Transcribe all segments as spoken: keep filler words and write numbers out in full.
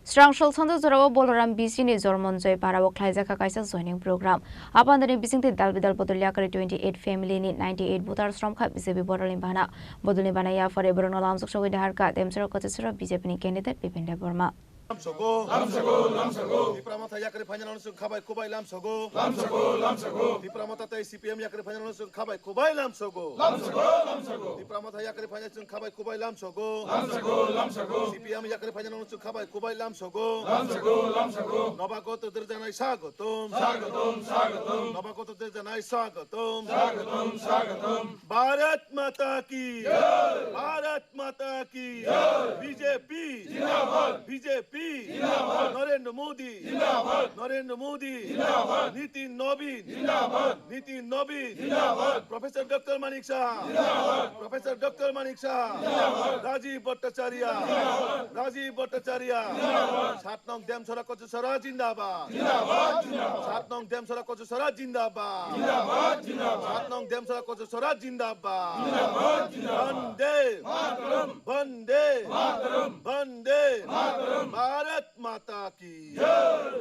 Srangshal Sanjak jorao Boloram B C ni Jormonjoy parao khlaijak kha kaisa joining program. Apandani bisingtwi dalbidal bodol yakarwi twenty eight family ni ninety eight voters romkha B J P bodolni bana. Bodolni bana yaphari borokno lamsok sogwi daharkha Demsora Kochesora B J P ni candidate Bipin Debbarma. Lamsogo. Lamsogo, lamsogo. Tipra Motha yakarwi phainani chwng khabai kubai lamsogo. Lamsogo, lamsogo. Tipra Motha tei C P M yakarwi phainani chwng khabai kubai lamsogo. Lamsogo, lamsogo. Tipra Motha yakarwi phainani chwng khabai kubai lamsogo. Lamsogo, lamsogo. C P M yakarwi phainani chwng khabai kubai lamsogo. Lamsogo, lamsogo. Nobagoto derjanai swagotom. Swagotom, swagotom. Nobagoto derjanai swagotom. Swagotom, swagotom. Bharat Mata ki jai. Bharat Mata ki jai. B J P zindabad. B J P zindabad. Narendra Modi zindabad. Narendra Modi zindabad. Nitin Nobin zindabad. Nitin Nobin zindabad. Professor Doctor Manik Saha zindabad. Professor Doctor Manik Saha zindabad. Rajiv Bhattacharya zindabad. Rajiv Bhattacharya zindabad. Sat nong Demsora Kochesora zindabad. Zindabad, zindabad. Sat nong Demsora Kochesora zindabad. Zindabad, zindabad. Sat nong Demsora Kochesora zindabad. Zindabad, zindabad. Vande Mataram. Vande Mataram. Vande Mataram. Bharat Mata ki jai.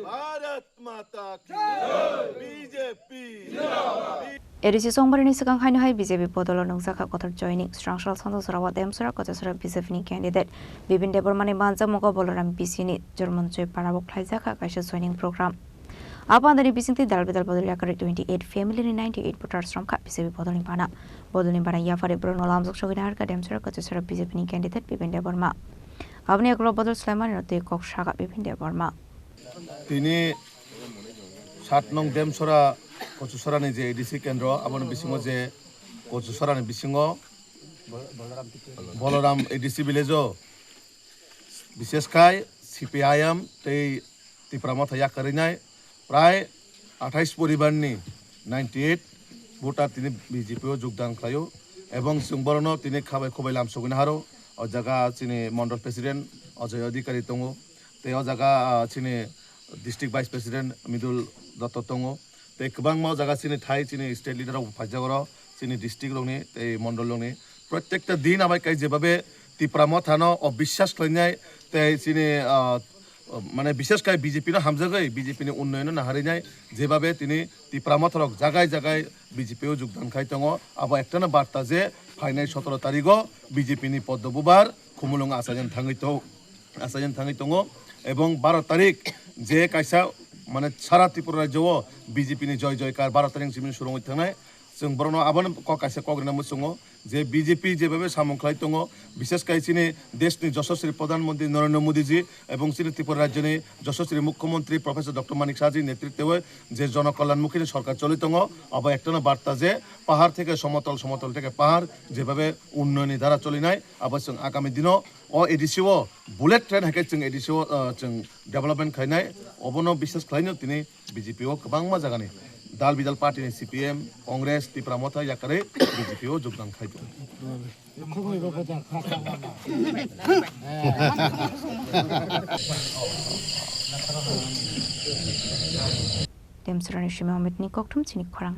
Bharat Mata ki jai. B J P zindabad. A D C songbarini swkang haino hai B J P bodolo nungjakha kotor joining. Srangshal Sanjak jorao Demsora Kochesora B J P ni candidate Bipin Debbarmani manjakmugo Boloram B C ni Jormonjoy parao khlaijakha kaisa joining program. Apandani bisingtwi dalbidal bodol yakarwi twenty eight family ni ninety eight voters romkha B J P bodolni bana. Bodolni bana yaphari borokno lamsok sogwi naharkha Demsora Kochesora B J P ni candidate Bipin Debbarma. Aboni yagulo bodol swlaimanino twi kok sakha Bipin Debbarma. Tini sat nong Demsora Kochesora ni je A D C kendro, aboni bisingo je Kochesora ni bisingo Boloram A D C village o, bishesh khai C P I M tei Tipra Motha yakarwi nai prai athais poribar ni ninety eight voter tini B J P o jogdan khlaio, ebong chwng borokno tini khabai khubai lamsogwi naharo. O jaga chini mondol president Ajoy Adhikari tongo, tei o jaga, ah, chini district vice president Midul Dotto tongo, tei kwbangma o jaga chini thai chini state leader rok bo paijak oro, chini district rokni tei mondol rokni. Protekta din abai kai jebabe Tipra Motha no obiswas khlainai tei chini, ah, mane bishesh kai B J P no hamjagwi B J P ni unnoyon no naharwi nai, jebabe tini Tipra Motha rok jagai jagai B J P o jogdan khai tongo. Abo ektano barta je phainai sotoro tarigo B J P ni Poddo Bubar Khumulwng achaijani thangwi to-, achaijani thangwi tongo, ebong baro tarik je kaisa mane sara Tripura rajyo o B J P ni joy joy kar baro tarik simi surungwi thangnai. Chwng borokno abono kok kaisa kok rwna muchungo je B J P jebabe samung khlai tongo, bishesh kai chini deshni Joshosri Pradhan Mantri Narendra Modi ji ebong chini Tripura rajyoni Joshosri Mukhyamantri Professor Doctor Manik Saha ji netritwoi je jonokolyanmukhi ni sorkar choli tongo, abo ektano barta je pahar theke somotol, somotol theke pahar jebabe unnoyoni dhara cholinai, abo chwng agami dino o A D C o bullet train hai khe chwng A D C o, ah, chwng development khlainai, obono bishesh khlaino tini B J P o kwbangma jagani dal bidal party ni C P M, Congress, Tipra Motha yakarwi B J P o jogdan khai tongo. Demsora ni Simi Ahmed ni kokthum chini khorang.